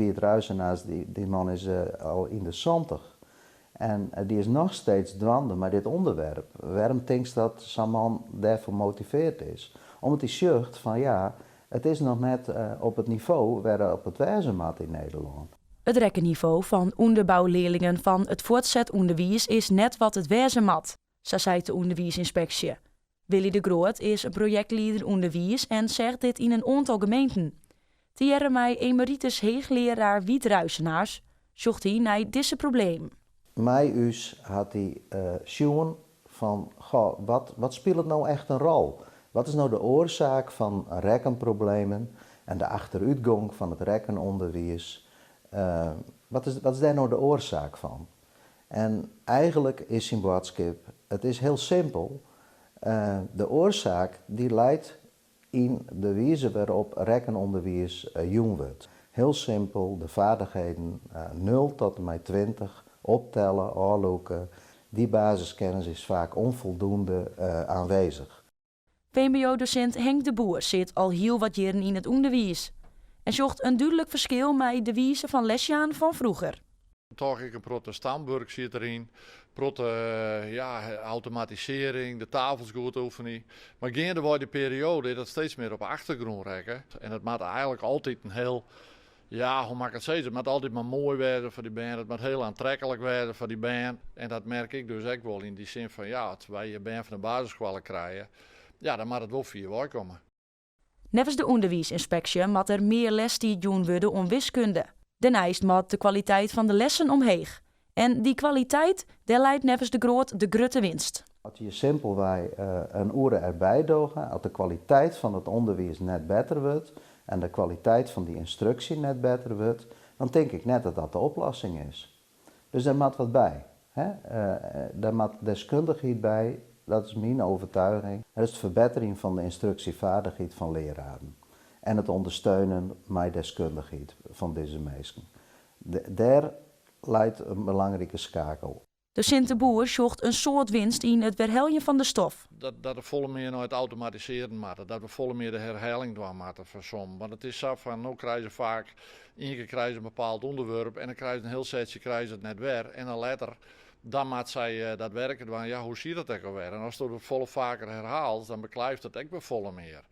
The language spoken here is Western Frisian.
Wiet Ruijsenaars, dy man is al yn de 70 en dy is noch steeds dwaande mei dit ûnderwerp. Wêrom tinkst dat sa'n man dêrfoar motiveard is? Omdat hy sjocht fan ja, it is noch net op it nivo wêr op it wêze moat yn Nederlân. It rekkennivo fan ûnderboulearlingen fan it fuortset ûnderwiis is net wat it wêze moat, sa seit de ûnderwiisynspeksje. Willy de Groot is projektlieder ûnderwiis en seach dit yn in oantal gemeenten. Tegearre mei emeritus heechlearaar Wiet Ruijsenaars sjocht hy nei dizze problemen. Mei ús hat hy sjoen fan, goh, wat spilet no echt in rol? Wat is no de oarsaak fan rekkenproblemen en de achterútgong fan it rekkenûnderwiis? Wat is dêr no de oarsaak fan? En eigenlik is syn boadskip, it is hiel simpel, de oarsaak dy leit yn de wize wêrop rekkenûnderwiis jûn wurdt. Hiel simpel, de vaardigheden nul tot en mei 20, optelle, ôflûke, dy basiskennis is faak onvoldoende aanwezig. VMBO-dosint Henk de Boer sit al hiel wat jierren yn it ûnderwiis en sjocht in dúdlik ferskil mei de wize fan lesjaan fan froeger. Toch ek in protte stampwurk siet deryn, protte ja, automatisearring, de tafels goed oefenje. Mar geandewei dy perioade is dat steeds mear op de achtergrûn rekke. En it moat eigenlik altyd in hiel, ja, hoe moat ik it sizze, it moat altyd mar moai wêze foar dy bern, it moat hiel oantreklik wêze foar dy bern. En dat merk ik dus ek wol yn dy sin fan, ja, as wy bern fan de basisskoalle krije, ja, dan moat it wol fier wei komme. Neffens de ûnderwiisynspeksje moat der mear lestiid jûn wurde oan wiskunde. Dêrneist moat de kwaliteit fan de lessen omheech. En dy kwaliteit, dêr leit neffens De Groot de grutte winst. As je simpelwei in oere derby dogge, as de kwaliteit fan it ûnderwiis net better wurdt en de kwaliteit fan dy ynstruksje net better wurdt, dan tink ik net dat dat de oplossing is. Dus der moat wat by. Hè? Der moat deskundichheid by, dat is myn overtuiging. Dat is it ferbetterjen fan de ynstruksjefaardichheid fan leararen en it ûndersteunen mei deskundichheid fan dizze minsken. Dêr leit in belangrike skakel. Dosint De Boer sjocht in soad winst yn it werheljen fan de stof. Dat we folle mear nei it automatisearjen moatte, dat we folle mear de herhelling dwaan moatte fan sommen. Want it is sa fan, no krije se faak, ien kear krije se in bepaald ûnderwurp en dan krije se in hiel setsje krije se it net wer. En dan letter, dan moat sy dat werken dwaan, ja hoe siet dat ek alwer? En ast it folle faker herhaalst, dan beklijft it ek wer folle mear.